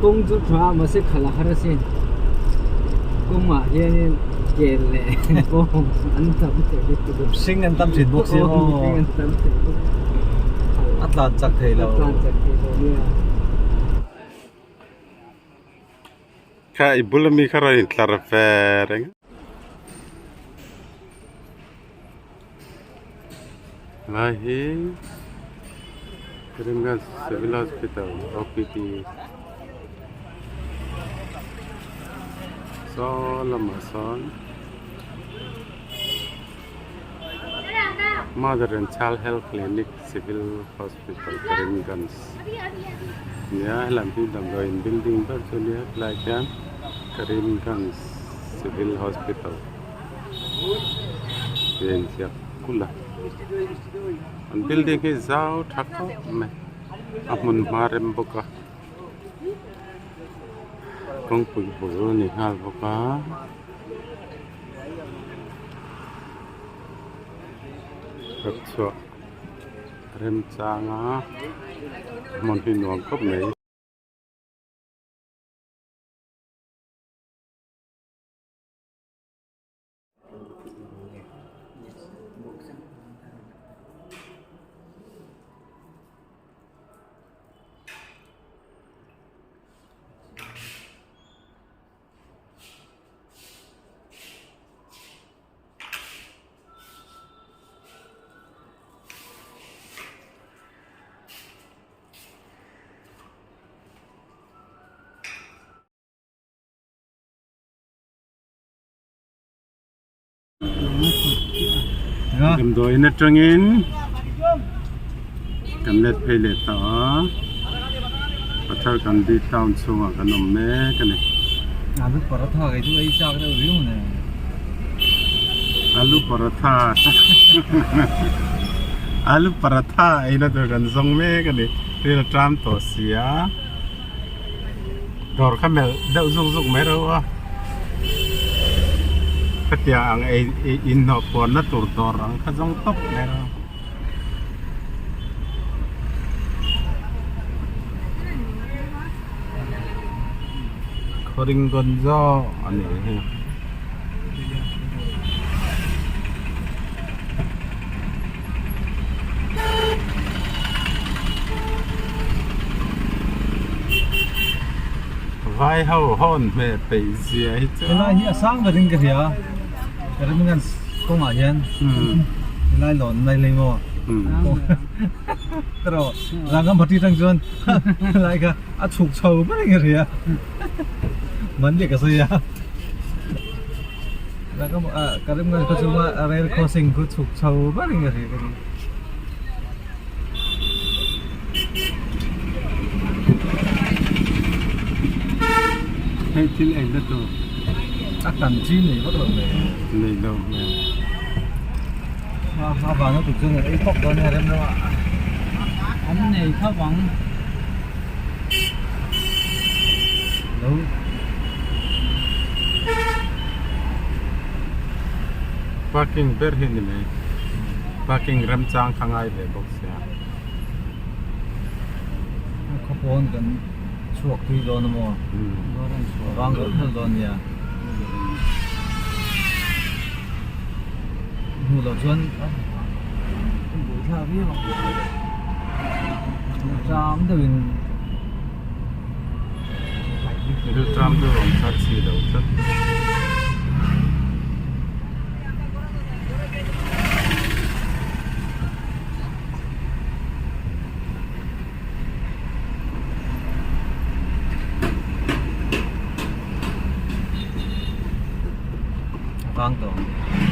Kawng chu tha a mahse khalh a har asin. Kawngah hianin kel leh bawng an tam thei lutuk a. Hring an tam thin bawk si maw? Mihring an tam thei bawk. A tlan chak thei lo. A tlan chak thei lo nia. Kha i bul ami kha rawn intlar ve reng a. Lai hi Karimganj Civil Hospital OPD saw lamah sawn Mother and Child Health Clinic Civil Hospital Karimganj nia helam hi damdawiin building ber chu ania helaiah khian Karimganj Civil Hospital tih a inziak kulh a an building hi zau tha khawp mai a hmun hma rem bawk a kawngpui bul a ni nghal bawk a. Kawtchhuah remchanga hmun hi nuam khawp mai. Damdawiin atangin kan let phei leh ta a Patharkandi town chhungah kan awm mek a ni. Alu paratha kei chu ei chak deuh riau mai. Alu paratha Alu paratha eina tur kan zawng mek a ni ril a ṭam tawh si a. Dawr kha melh deuh zuk zuk mai reuh a khatiang ang ei inhnawh puanna tur dawr ang kha zawng tawp mai reuh a. Khawringawnzaw a nih hi. Vai ho hawn hmeh peih zia hi chu Helai hi a sang berin ka hria Karimganj kawngah hian helai lawn mai lei maw erawh Rangamati atang chuan helai kha a chhuk chho berin ka hria man leh ka sawi a. Karimganj khaw chunga rail crossing khu chhuk chho ber in ka hria ka ni. Hei thil eng na tur a kan chi nei vak lo mai nei lo hmel a vang a tih chuan ei tawp dawn nia rem rem a an nei tho ang. Lo Parking ber hi ni mai parking remchang kha ngai ve bawk sia. Khawpawn kan chhuak tui dawn a maw vang deuh phal dawn nia hmuh loh chuan buaithlak viau ang tram deuhin. Thil tram deuh ang kha chi lo tlat. Vang tawh ang.